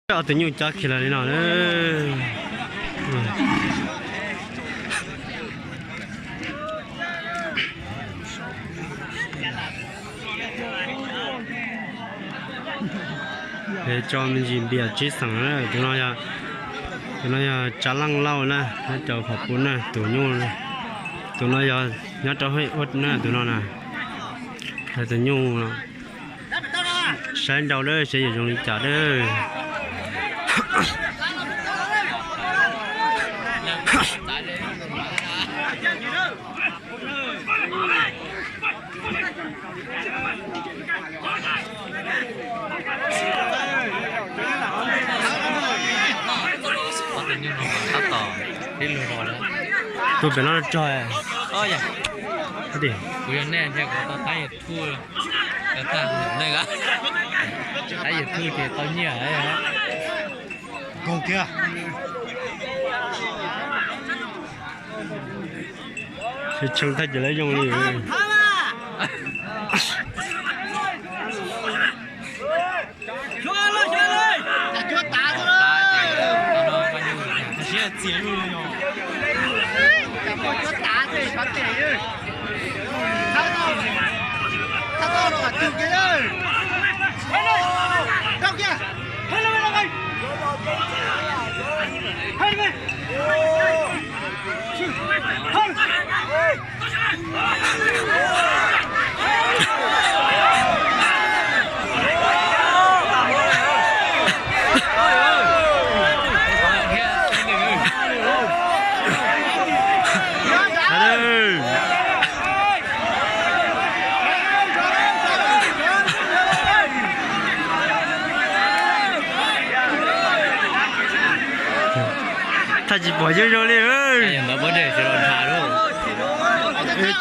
Ob tug nyuj cob kiag los li no na. Tso me ntsis npias tsib xeem na. Tus no yog, tus no yog Tsav Leej Lauj na, nyob rau Pham Pub na, tus nyuj. Tus no yog nyob rau Hej Uab na, tus no na. Tus nyuj no. Saib nrau lawm seb yuav zoo li cas lawm. Tus pem no rog. Kuv yog nej, kuv tau tab YouTube, tab YouTube ces tau nyiaj. Tshee thaij ces lawv zoo li. Thaij tsis pom zoo zoo li.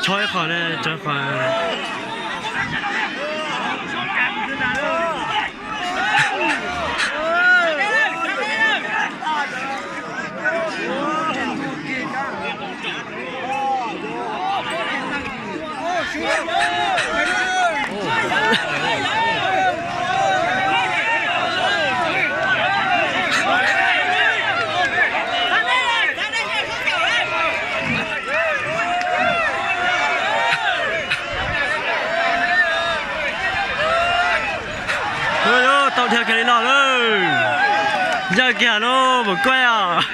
Chov ib qho na, chov ib qho. Tau dhia kiag li no lawm. Yaj kiag no mus kuaj os.